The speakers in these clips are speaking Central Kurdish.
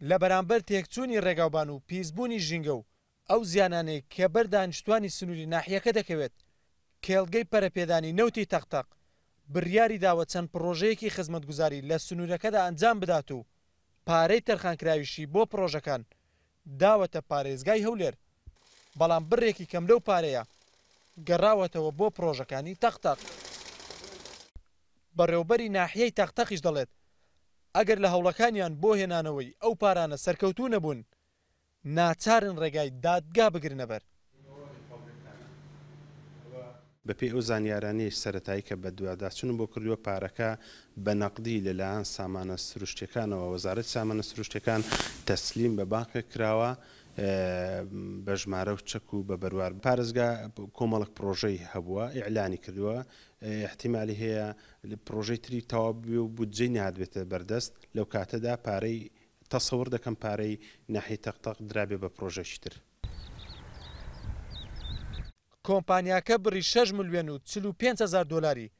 لە بەرامبەر تێکچوونی ڕێگاوبان و پیسبوونی ژینگە و ئەو زیانانەی کە بەر دانیشتوانی سنووری ناحیەکە دەکەوێت، کێڵگەی پەرەپێدانی نەوتی تەقتەق بڕیاری داوە چەند پڕۆژەیەکی خزمەتگوزاری لە سنوورەکەدا ئەنجام بدات و پارەی تەرخانکراویشی بۆ پڕۆژەکان داوەتە پارێزگای هەولێر، بەڵام بڕێکی کەم لەو پارەیە گەڕاوەتەوە بۆ پڕۆژەکانی تەقتەق. بەڕێوبەری ناحیەی تەقتەقیش دەڵێت، ئەگەر لە هەوڵەکانیان بۆ هێنانەوەی ئەو پارانە سەرکەوتوو نەبوون، ناچارن ڕێگای دادگا بگرنەبەر. بەپێی ئەو زانیارانەی سەرەتایی کە بەدواداچونم بۆ کردووە، پارەکە بە نەقدی لەلایەن سامانە سروشتیەکانەوە، وەزارەتی سامانە سروشتیەکان، تەسلیم بە بانقێک کراوە بە ژمارە و چەک و بە بەروار. پارێزگا کۆمەڵێک پڕۆژەی هەبووە، ئیعلانی کردووە، ئیحتیمالی هەیە پڕۆژەی تری تەواو ببێ و بودجەی نەهاتبێتە بەردەست، لەو کاتەدا پارەی تەسەور دەکەم پارەی ناحیەی تەق تەق درابێ بە پرۆژەکی تر. کۆمپانیاکە بڕی شەش ملیۆن و 45 هەزار دۆلاری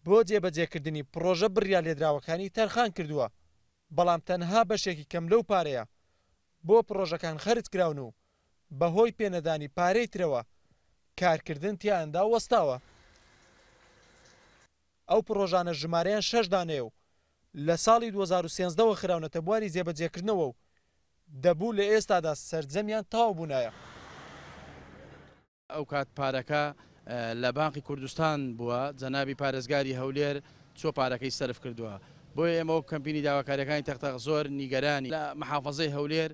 بۆ جێبەجێکردنی پڕۆژە بڕیارلێدراوەکانی تەرخان کردووە، بەڵام تەنها بەشێکی کەم لەو پارەیە بۆ پڕۆژەکان خەرج کراون و بەهۆی پێنەدانی پارەی ترەوە کارکردن تیایاندا وەستاوە. ئەو پڕۆژانە ژمارەیان شەش دانەیە و لە ساڵی 2013 وە خراونەتە بواری جێبەجێکردنەوە و دەبوو لە ئێستادا سەرجەمیان تەواو بوونایە. ئەوکات پارەکە لە بانقی کوردستان بووە، جەنابی پارێزگاری هەولێر چووە پارەکەی سەرف کردووە. بۆیە ئێمە وەک کەمپینی داواکارییەکانی تەقتەق زۆر نیگەرانین. لە محافەزەی هەولێر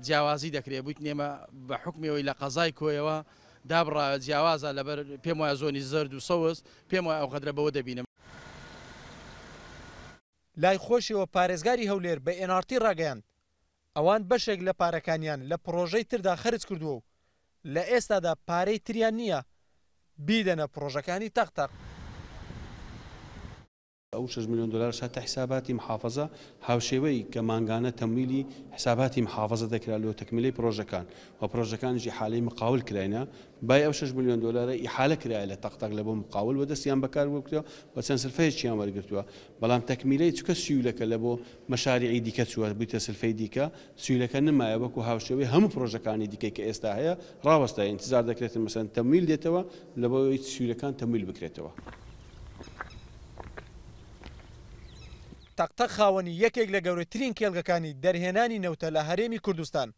جیاوازی دەکرێت، بوویتن ئێمە بە حوکمی ئەوەی لە قەزای کۆیەوە دابڕاوە جیاوازە، لەبەر پێم وایە زۆنی زەرد و سەوز، پێم وایە ئەو غەدرە بەوە دەبینم. لای خۆشیەوە پارێزگاری هەولێر بە ئێن ئاڕ تی ڕاگەیاند، ئەوان بەشێک لە پارەکانیان لە پڕۆژەی تردا خەرج کردووە و لە ئێستادا پارەی تریان نییە بیدەنە پڕۆژەکانی تەق تەق. ئەو شەش ملیۆن دۆلارەش هاتە حیساباتی محافەزە، هاوشێوەی کە مانگانە تەمویلی حیساباتی محافەزە دەکرا لۆ تەکمیلەی پرۆژەکان و پرۆژەکانیش ئیحالەی مقاول کراینە، بای ئەو شەش ملیۆن دۆلارە ئیحالە کرایە لە تەق تەق لە بۆ مقاول و دەستیان بەکار گرتووە و چەند سلفەیەکیان وەرگرتووە، بەڵام تەکمیلەی چونکە سیولەکە لە بۆ مەشاریعی دیکە چووە بوویتە سلفەی دیکە، سیولەکە نمایە وەکو هاوشێوەی هەموو پرۆژەکانی دیکەی کە ئێستا هەیە ڕاوەستایە، ئینتزار دەکرێتن مەسەلەن تەمویل دێتەوە لە بۆ ئەوەی سیولەکان تەمویل بکرێتەوە. تەق تەق خاوەنی یەکێک لە گەورەترین کێڵگەکانی دەرهێنانی نەوتە لە هەرێمی کوردستان،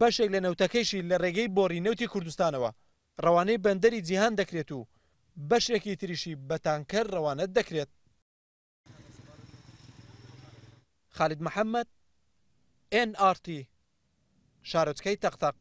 بەشێک لە نەوتەکەیشی لە رێگەی بۆڕی نەوتی کوردستانەوە رەوانەی بەندەری جیهان دەکرێت و بەشێکی تریشی بە تانکەر رەوانە دەکرێت. خالید محەمەد، ئێن ئاڕ تی، شارۆچکەی تەق تەق.